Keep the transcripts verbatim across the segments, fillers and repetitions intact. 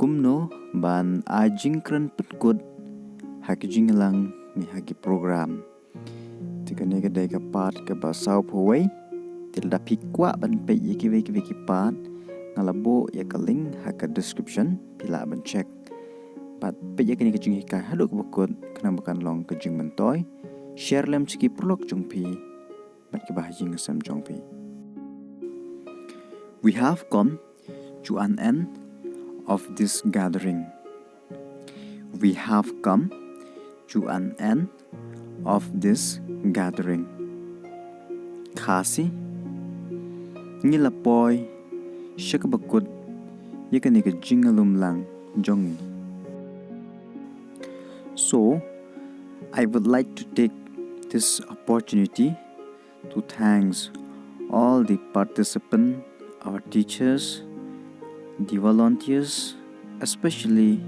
Kumno ban ai jingkren pynkut ha ki jingïalang ne ha ki program. Te kane ka dei ka part kaba saw phew wei. Te lada phi kwah ban peit ïa kiwei kiwei ki part, nga la buh ïa ka link ha ka description, phi lah ban check. Bad peit ïa kane ka jinghikai haduh kaba kut khnang ba kan long ka jingmyntoi. Share lem sha ki paralok jong phi bad kiba ha ïing ha sem jong phi. We have come to an end of this gathering. We have come to an end of this gathering. Khasi, ngi la poi sha kaba kut ïa kane ka jingïalumlang jong ngi. So, I would like to take this opportunity to thanks all the participants, our teachers, the volunteers, especially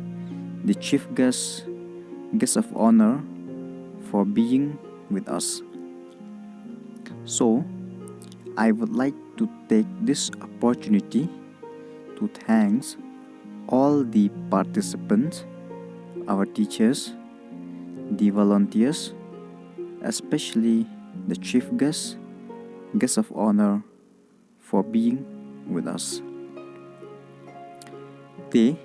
the chief guest, guest of honor, for being with us. So, I would like to take this opportunity to thanks all the participants, our teachers, the volunteers, especially the chief guest, guest of honor, for being with us. Te,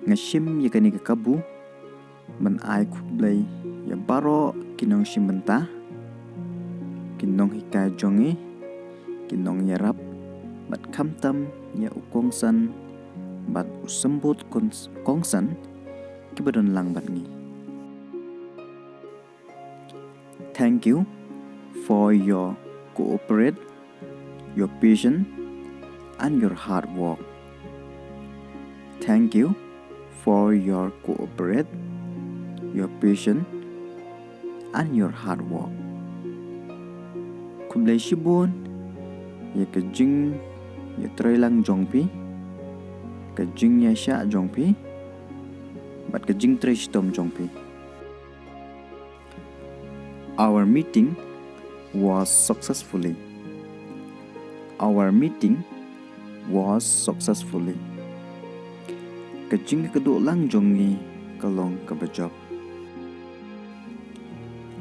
nga shim ïa kane ka kabu ban ai khublei ïa baroh ki nongshim bynta, ki nonghikai jong ngi, ki nongïarap, bad khamtam ïa u kongsan bad u symbud kons-, kongsan kiba don lang bad ngi. Thank you for your cooperate, your patience, and your hard work. Thank you for your cooperate, your patience, and your hard work. Khublei shibun ïa ka jingïatreilang jong phi, ka jingïaishah jong phi, bad ka jingtrei shitom jong phi. Our meeting was successfully. Our meeting was successfully. Ka jingkduh lang jong ngi ka long kaba jop.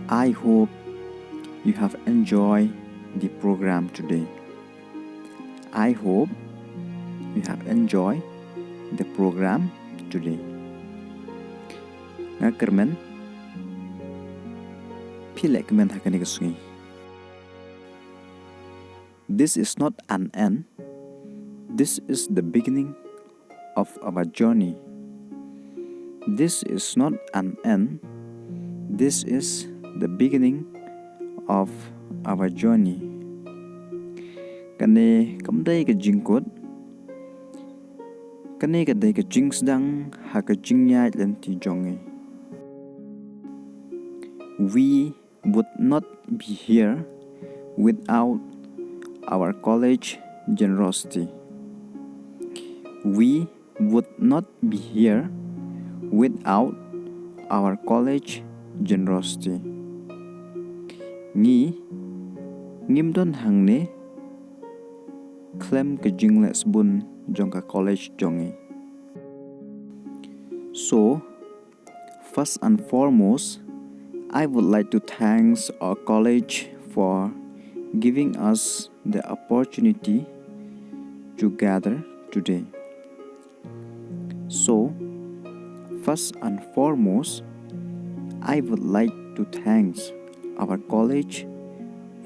I hope you have enjoyed the program today. I hope you have enjoyed the program today. Nga kyrmen phi leh kmen ha kane ka sngi. This is not an end. This is the beginning of our journey. This is not an end. This is the beginning of our journey. Kane kam dei ka jingkut. Kane ka dei ka jingsdang ha ka jingïaid lynti jong ngi. We would not be here without our college generosity. We would not be here without our college generosity. Ngi ngim don hangne khlem ka jingleh sbun jong ka college jong ngi. So, first and foremost, I would like to thanks our college for giving us the opportunity to gather today. So, first and foremost, I would like to thanks our college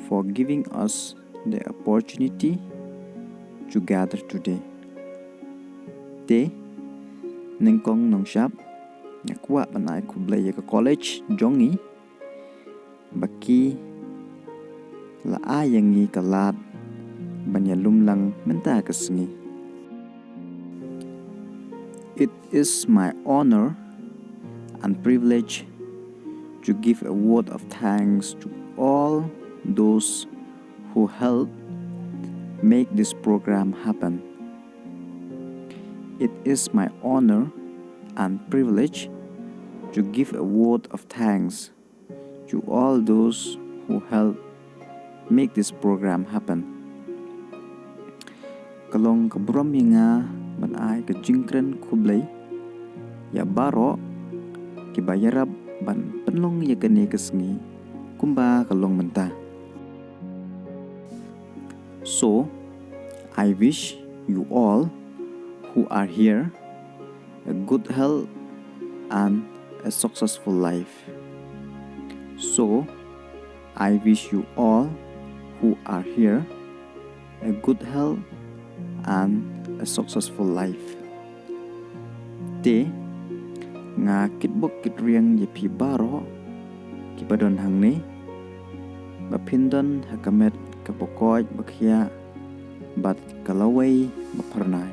for giving us the opportunity to gather today. Te, nyngkong nyngshap, nga kwah ban ai khublei ïa ka college jong ngi, ba ki la ai ïa ngi ka lad ban ïalumlang mynta ka sngi. It is my honor and privilege to give a word of thanks to all those who helped make this program happen. It is my honor and privilege to give a word of thanks to all those who helped make this program happen. Ka long ka burom ïa nga ban ai ka jingkren khublei ïa baroh kiba ïarap ban pynlong ïa kane ka sngi kumba ka long mynta. So, I wish you all who are here a good health and a successful life. So, I wish you all who are here a good health and a successful life. Te, nga kitbok kitriang ïa phi baroh kiba don hangne, ba phin don ha ka met kaba koit ba khiah bad ka lawei ba phyrnai.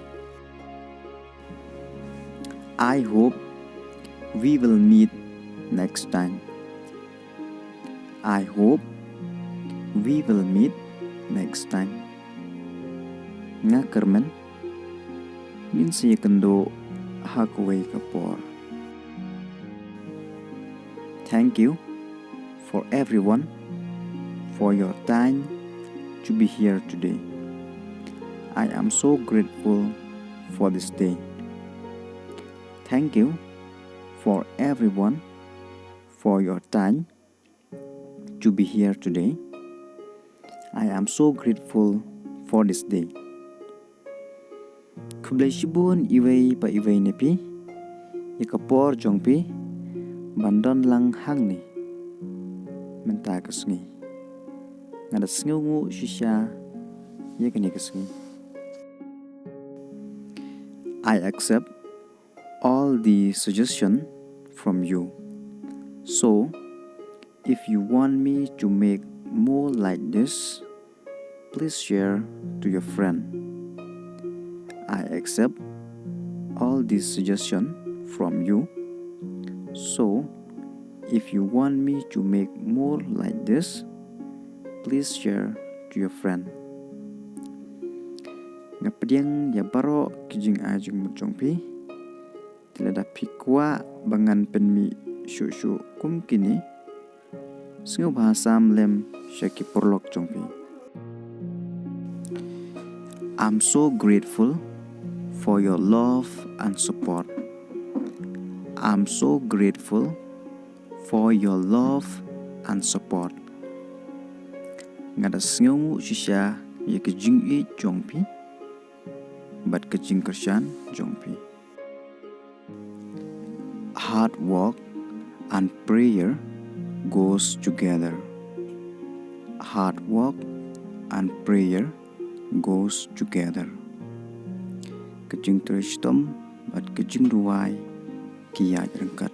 I hope we will meet next time. I hope we will meet next time. Nga kyrmen ngin sa ïakynduh ha kawei ka por. Thank you for everyone for your time to be here today. I am so grateful for this day. Thank you for everyone for your time to be here today. I am so grateful for this day. Khublei shibun iwei pa iwei na phi ïa ka por jong phi ban don lang hangne mynta ka sngi. Nga da sngewnguh shisha ïa kane ka sngi. I accept all the suggestion from you. So, if you want me to make more like this, please share to your friend. I accept all these suggestions from you. So, if you want me to make more like this, please share to your friend. Nga pdiang ïa baroh ki jingai jingmut jong phi. Te lada phi kwah ba ngan pynmih shuh shuh kum kine, sngewbha sam lem sha ki paralok jong phi. I'm so grateful for your love and support. I'm so grateful for your love and support. Nga da sngewnguh shisha ïa ka jingïeit jong phi bad ka jingkyrshan jong phi. Hard work and prayer goes together. Hard work and prayer goes together. Ka jingtrei shitom bad ka jingduwai ki ïaid ryngkat.